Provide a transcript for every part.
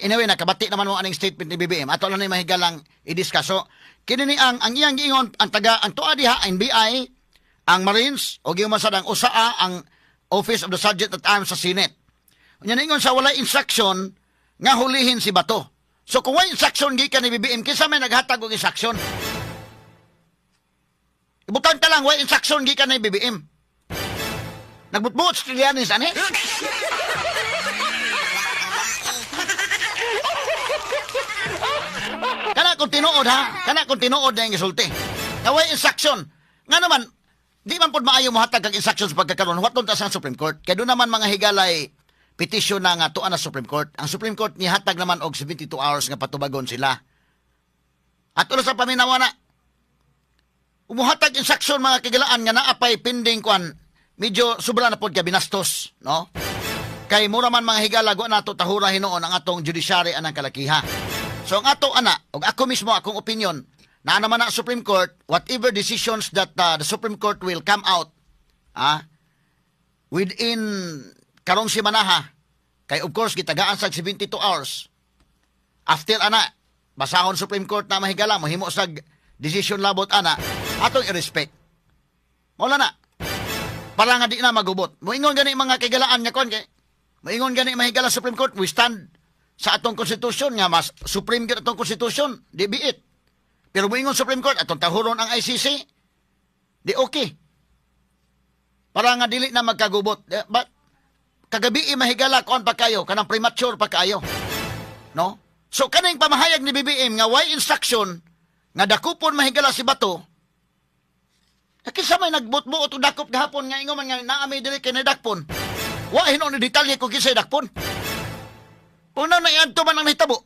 Anyway, nakabati naman mo aning statement ni BBM. Ato lang ni mahigalang i-discuss. So, kini ni ang iyang giingon ang taga ang tuwa diha NBI, ang Marines o giman sad ang OSAA, ang Office of the Sergeant at Arms sa Senate. Unya ningon sa walay instruction nga hulihin si Bato. So kung walay instruction gikan ni BBM, kinsa may naghatag og instruction? Ibutang ta lang walay instruction gikan ni BBM. Nagbutbuot si Trillanes ani? Kana kung tinuod ha, kana kung tinuod na yung isulti. Nga way instruction. Nga naman, di man pod maayo mohatag kag instruction sa pagkakaroon. Huwaton ta sa Supreme Court. Kay doon naman mga higalay petisyon na nga tuan na Supreme Court. Ang Supreme Court nihatag naman og 72 hours nga patubagon sila. At ulo sa paminawa na, umuhatag instruction mga kagilaan nga naapay pending kwan, medyo sobra na pod ka binastos, no? Kay mura man mga higala, wa nato tahura hinuon ang atong judiciary anang kalakiha. So ang ato ana, og ako mismo akong opinion, naa naman na Supreme Court, whatever decisions that the Supreme Court will come out within karong simanaha, kay of course gitagaan sa 72 hours. After ana, basahon Supreme Court na mahigala, mohimo sag decision labot ana, atong i-respect. Wala na. Para nga di na magubot. Moingon gani mga kaigalaan nga kon kay moingon gani mahigala Supreme Court, we stand sa atong konstitusyon nga mas supreme gyud atong konstitusyon, di biit. Pero moingon Supreme Court atong tahuron ang ICC, di okay. Para nga dili na magkagubot. Eh, but kagabi mahigala kon pa kayo kanang premature pa kayo. No? So kaning pamahayag ni BBM nga way instruction nga dakupon mahigala si Bato, kinsa may nagbutbuot og dakop gahapon nga ingon man nga naa may dili kay nadakpon. Wa hinuon ni detalye kung kinsay dakpon. Una na iadto man ang nahitabo.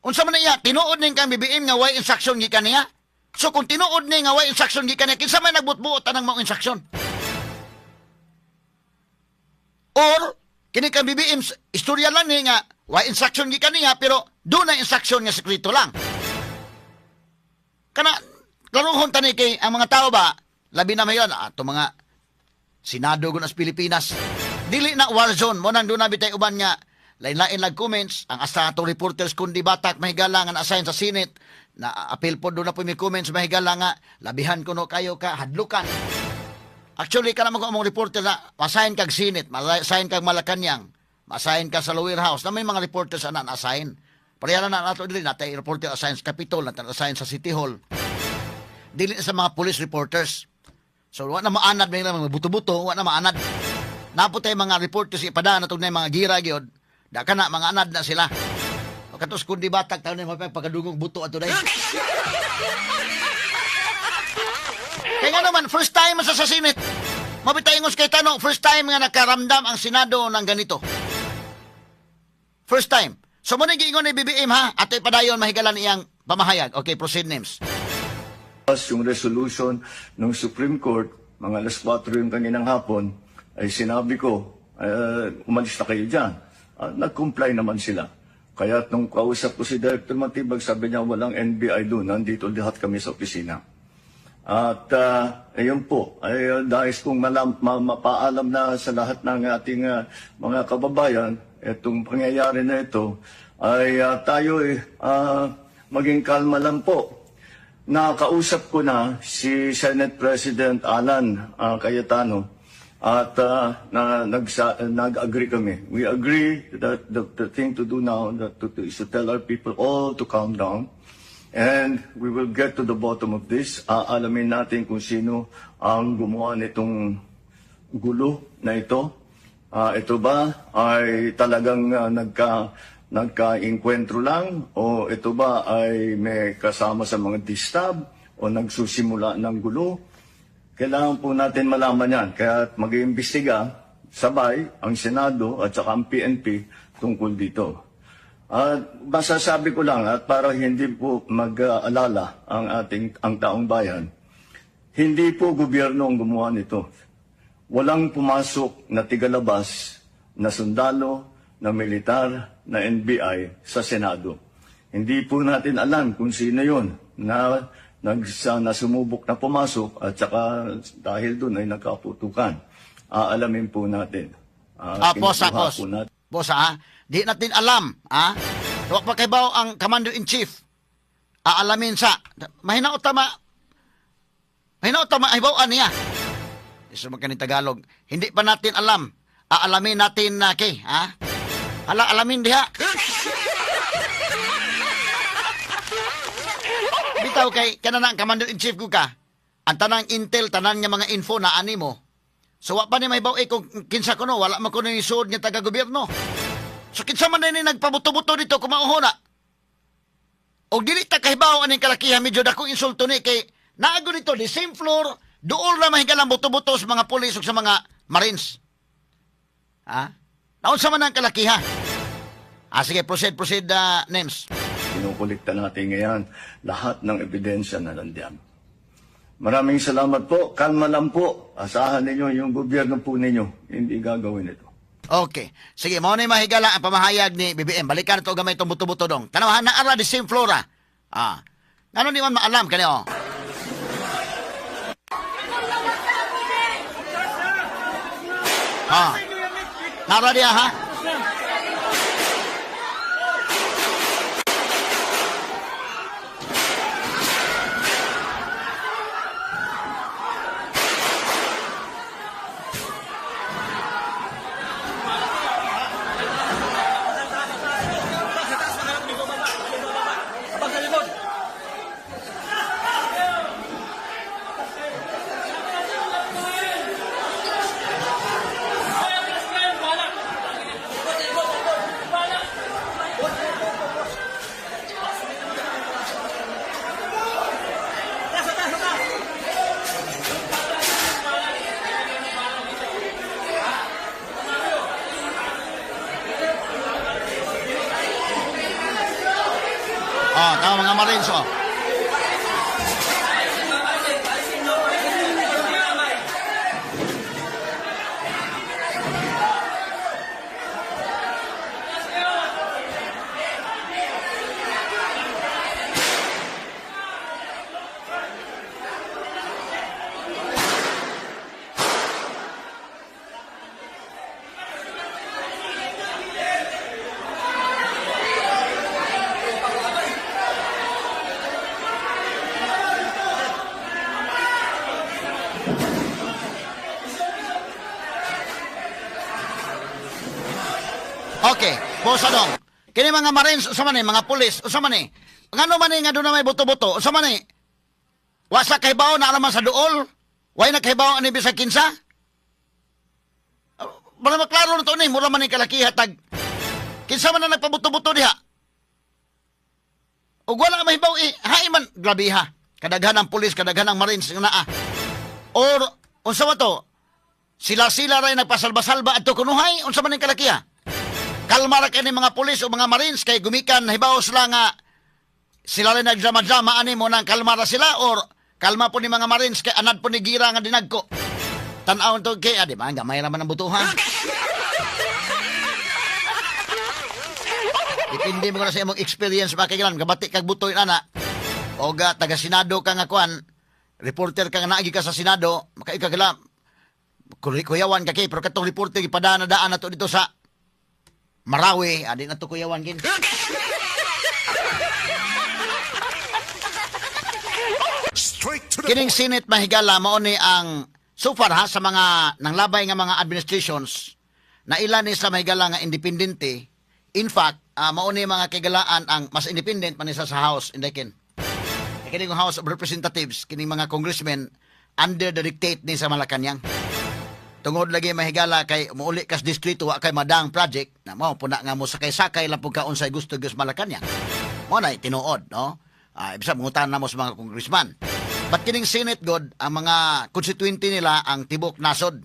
Unsa man na iya, tinuod ning kang BBM nga way instruction gikan niya? So kung tinuod ni nga way instruction gikan niya, kinsa may nagbutbuot anang maong instruction? Or kini kang BBM istorya lang ni nga way instruction gikan niya pero do na instruction nga sekreto lang. Kana klarohon tani kay ang mga tao ba labi na mayon ato mga Senado gun sa Pilipinas. Dili na war zone mo nang doon na bitay uban nga lain-lain lag comments ang asa atong reporters kundi batak mahigala nga na-assign sa Senate na appeal po doon na po may comments mahigala nga labihan kuno kayo ka hadlukan. Actually kana mo among reporter na ma-assign kag Senate, ma-assign kag Malacanang, ma-assign ka sa Lower House na may mga reporters ana na-assign. Pareha na nato dili natay reporter assign sa Capitol, natay assign sa City Hall. Dili na sa mga police reporters. So wa na maanad may mga buto-buto, wa na maanad. Napo tay mga reporters ipadaan na na mga gira gyud. Da kana mga anad na sila. O katos kundi batak taon ni pagkadugong buto ato day. Kaya nga naman, first time sa Senate. Mabitay ingos kay Tano, first time nga nakaramdam ang Senado ng ganito. First time. So mo giingon ni BBM ha, ato ipadayon mahigalan iyang pamahayag. Okay, proceed names. Yung resolution ng Supreme Court, mga alas 4 yung kaninang hapon, ay sinabi ko, umalis na kayo dyan. Nag-comply naman sila. Kaya nung kausap ko si Director Matibag, sabi niya walang NBI doon, nandito lahat kami sa opisina. At ayun po, ay dahil kong mapaalam na sa lahat ng ating mga kababayan, itong pangyayari na ito, ay tayo maging kalma lang po. Nakausap ko na si Senate President Alan Cayetano at nag-agree kami. We agree that the thing to do now is to tell our people all to calm down. And we will get to the bottom of this. Aalamin natin kung sino ang gumawa nitong gulo na ito. Ito ba ay talagang nagka-inkwentro lang o ito ba ay may kasama sa mga distab o nagsusimula ng gulo? Kailangan po natin malaman yan. Kaya mag-iimbestiga sabay ang Senado at saka ang PNP tungkol dito. At masasabi ko lang at para hindi po mag-alala ang taong bayan, hindi po gobyerno ang gumawa nito. Walang pumasok na tigalabas na sundalo, na militar, na NBI sa Senado. Hindi po natin alam kung sino yon na sumubok na pumasok at saka dahil doon ay nagkaputukan. Aalamin po natin. Apos, Kinukuha apos. po natin. Bosa ha, di natin alam, ha? Wa pa kahibaw ang commander in chief. Aalamin sa mahinaot ta mahibaw niya. Iso man kani Tagalog. Hindi pa natin alam. Aalamin natin na kay, ha? Hala, alamin diha. Bitaw kay kana na ang commander in chief ko ka. Ang tanang intel, tanan nga mga info na ani mo. So wa pa ni mahibaw eh kung kinsa kuno, wala man kuno ni suod nga taga gobyerno. So kinsa man ni nagpabuto-buto dito kumauho na. Og dili ta kahibaw aning kalakihan, medyo dakong insulto ni kay naago dito the same floor, duol ra mahigalang buto-buto sa mga pulis ug sa mga marines. Ha? Naunsa man ang kalakihan? Ah, sige, proceed, proceed, names. Kinukulikta natin ngayon lahat ng ebidensya na nandiyan. Maraming salamat po. Kalma lang po. Asahan ninyo yung gobyerno po ninyo. Hindi gagawin ito. Okay. Sige, mao ni, mahigala, ang pamahayag ni BBM. Balikan to gamay itong buto-buto dong. Tanawahan na ara the same flora. Ah. Ngano di man maalam kani oh. Ah. Nara diya ha? Oh, tama mga Marines oh. Okay, bosa dong. Kini mga Marines, usa man ni, mga pulis, usa man ni. Ngano man ni nga doon na may buto-buto, usa man ni. Wa sa kahibaw na man sa duol. Way na kahibaw ani bisag kinsa. Wala maklaro na to ni, mura man ni kalakiha tag. Kinsa man na nagpabuto-buto diha. Ug wala mahibaw eh, hain man grabe ha. Kadaghan ang pulis, kadaghan ang Marines nga naa. Or unsa man to? Sila-sila ray nagpasalba-salba adto kunuhay, unsa man ning kalakiha? Kalma ra kay ni mga pulis o mga Marines kay gumikan hibaw sila nga sila rin nagdrama-drama ani mo nang kalma ra sila or kalma po ni mga Marines kay anad po ni gira nga dinagko. Tan-awon to kay di ba gamay ra man ang butuhan. Depende mo na sa imong experience ba kay gabati kag butoy ana. O ga taga Senado ka nga kuan, reporter ka nga naagi ka sa Senado, makaika ka lang. Kuyawan ka kay pero katong reporter gipadana daan nato dito sa Marawi, adi na to kuyawan kin. Straight to the Kining Senate, mahigala, mao ni ang so far ha sa mga nanglabay nga mga administrations na ilan ni sa mahigala nga independente. In fact, mao ni mga kagalaan ang mas independent man ni sa House indekin. Kining House of Representatives, kining mga congressmen under the dictate ni sa Malacanang. Tungod lagi, mahigala, kay muuli kas distrito wa kay madang project na mao puna nga mo sakay-sakay lang pud ka unsay gusto gyud sa Malacanang. Mo na tinuod, no? Ah, ibig sabihin, mangutan na mo sa mga congressman. But kining Senate god, ang mga constituente nila ang tibok nasod.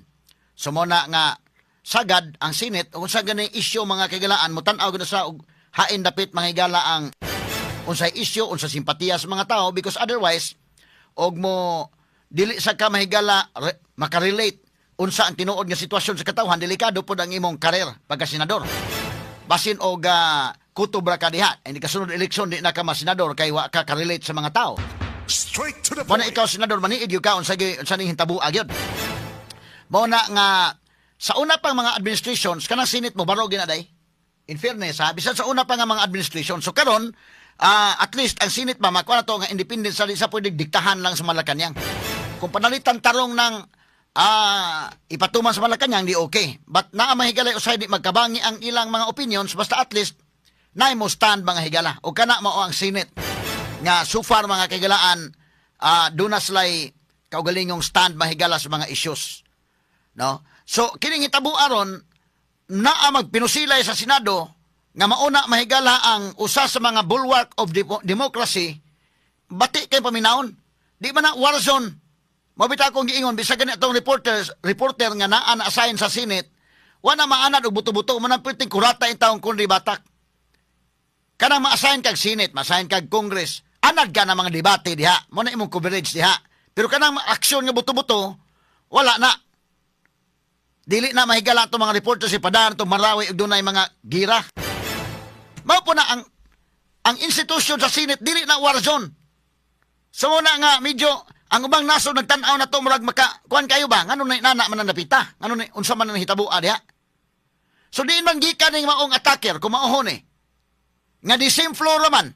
So mo na nga sagad ang Senate ug unsa gani issue mga kagalaan mo tan-aw gud sa og hain dapit mga higala ang unsay issue, unsa simpatiya sa mga tao, because otherwise og mo dili sa ka mahigala makarelate unsa ang tinuod nga sitwasyon sa katawhan, delikado pod ang imong karir pagka senador. Basin og kutob ra ka diha, hindi ka sunod eleksyon di na ka masenador kay wa ka ka-relate sa mga tao. Straight to the Mao na point. ikaw senador maniid gyud ka unsa ning hitabo gyud. Mao na nga sa una pang mga administrations kanang Senate mo baro ginaday. In fairness ha, bisan sa una pa nga mga administration. So karon, at least ang Senate ba makuha na to nga independence sa sa pwede diktahan lang sa Malacanang. Kung panalitan tarong ng ipatuman sa Malacanang, di okay. But naa mahigalay usay di magkabangi ang ilang mga opinions, basta at least na mo stand, mga higala. O kana mao ang Senate nga so far, mga kahigalaan, doon na sila'y kaugalingong stand, mahigala, sa mga issues. No? So kining hitabo aron, naa magpinusilay sa Senado nga mauna, mahigala, ang usa sa mga bulwark of democracy, bati kay paminawon. Di man na war zone. Mabita akong giingon, bisag gani atong reporter nga naa na assign sa Senate, wala maanad og buto-buto man ang perting kurata in taong kundi batak. Kanang ma-assign kag Senate, ma-assign kag Congress, anad ka na mga debate diha, mo na imong coverage diha. Pero kanang aksyon nga buto-buto, wala na. Dili na mahigala itong mga reporter si Padar, itong Marawi, ug dunay mga gira. Mao po na ang institusyon sa Senate, dili na war zone. So muna nga medyo ang ubang nasod nagtan-aw na to, murag maka kuan kayo ba, ngano na nana man ang napita, ngano na unsa man ang hitabo diha. So diin man gikan ning maong attacker kung maohon eh. Nga di same floor man.